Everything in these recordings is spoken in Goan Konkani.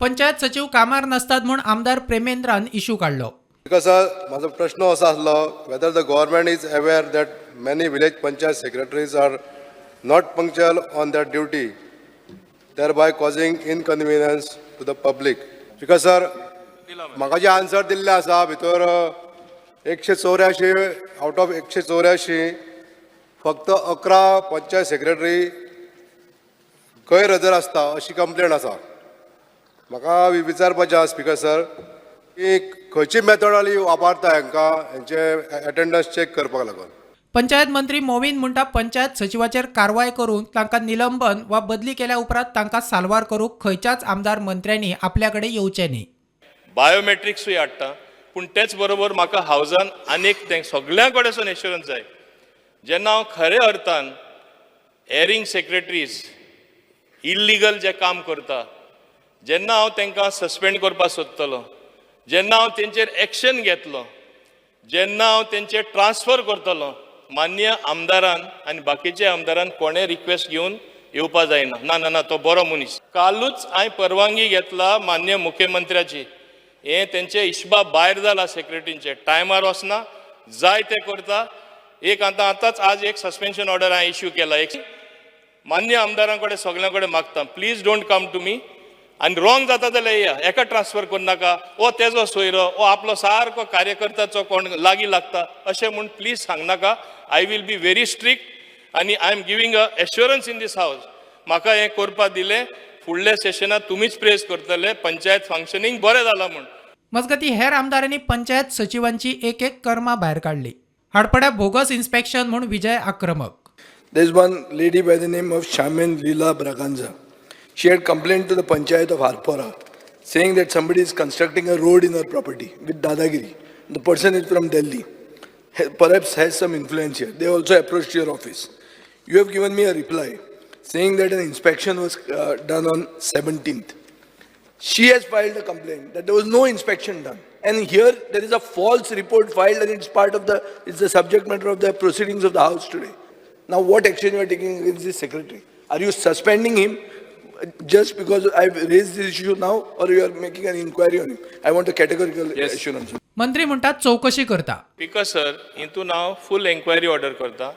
पंचायत सचीव कामार नासतात म्हूण आमदार प्रेमेंद्रान इशू काडलो. स्पीकर सर, म्हाजो प्रश्न असो आसलो, whether the government is aware that many village panchayat secretaries are not punctual on their duty, thereby causing inconvenience to the public. Speaker sir, म्हाका जे आन्सर दिल्ले आसा भितर 184 आवट ऑफ 184 फक्त 11 पंचायत सेक्रेटरी गैरहजर आसता अशी कंप्लेन आसा. म्हाका विचारपाचें आसा स्पीकर सर की खंयची मेथडॉलॉजी वापरता हांकां हेंचे एटेंडन्स चॅक करपाक लागून? पंचायत मंत्री मोविन म्हणटा, पंचायत सचिवाचेर कारवाय करून तांकां निलंबन वा बदली केल्या उपरांत तांकां साल्वार करूंक खंयच्याच आमदार मंत्र्यांनी आपल्या कडेन येवचें न्ही. बायोमेट्रिक्सूय हाडटा, पूण तेच बरोबर म्हाका हावजान आनीक तें सगळ्यां कडेन एश्युरन्स जाय. जेन्ना हांव खऱ्या अर्थान एरिंग सेक्रेटरीज इल्लिगल जे काम करता, जेन्ना हांव तांकां सस्पेंड करपाक सोदतलो, जेन्ना हांव तेंचेर एक्शन घेतलो, जेन्ना हांव तेंचेर ट्रान्सफर करतलो, मान्य आमदारान आनी बाकीच्या आमदारान कोणें रिक्वेस्ट घेवन येवपा जायना, "ना ना ना, तो बरो मनीस." कालूच हांवें परवानगी घेतला मान्य मुख्यमंत्र्याची. हें तेंचे हिशबा भायर जाला. सेक्रेटरींचे टायमार वचना, जाय ते करता. एक आतां आतांच आज एक सस्पेन्शन ऑर्डर हांवें इश्यू केला. एक मान्य आमदारां कडेन, सगळ्यां कडेन मागता, please don't come to me. आनी रॉंग जाता जाल्यार येया. एका ट्रान्सफर करनाका, ओ तेजो सोयरो, ओ आपलो सारको कार्यकर्त्याचो कोण लागीं लागता अशें म्हूण please सांगनाका. I will be very strict आनी I am giving a assurance in this house. म्हाका हें करपाक दिलें, फुडल्या सेशनात तुमीच प्रेज करतले, पंचायत फंक्शनींग बरें जालां म्हूण. मजगतीं, हेर आमदारांनी पंचायत सचिवांची एक एक कर्मां भायर काडली. हाडपड्या बोगस इन्स्पेक्शन म्हूण विजय आक्रमक. There's one lady by the name of Shaman Leela Braganza. She had complained to the panchayat of Arpora, saying that somebody is constructing a road in her property with Dadagiri. The person is from Delhi, perhaps has some influence here. They also approached your office. You have given me a reply saying that an inspection was done on 17th. She has filed a complaint that there was no inspection done. And here there is a false report filed and it's the subject matter of the proceedings of the house today. Now what action you are taking against this secretary? Are you suspending him just because I've raised this issue now, or you are making an inquiry on him? I want a categorical assurance. मंत्री म्हणटात, चवकशी करता. स्पीकर सर, हितून हांव फूल एन्क्वायरी ऑर्डर करता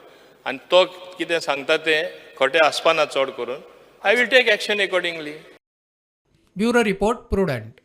आनी तो कितें सांगता तें खोटें आसपाना चड करून. I will take action accordingly. Bureau report, Prudent.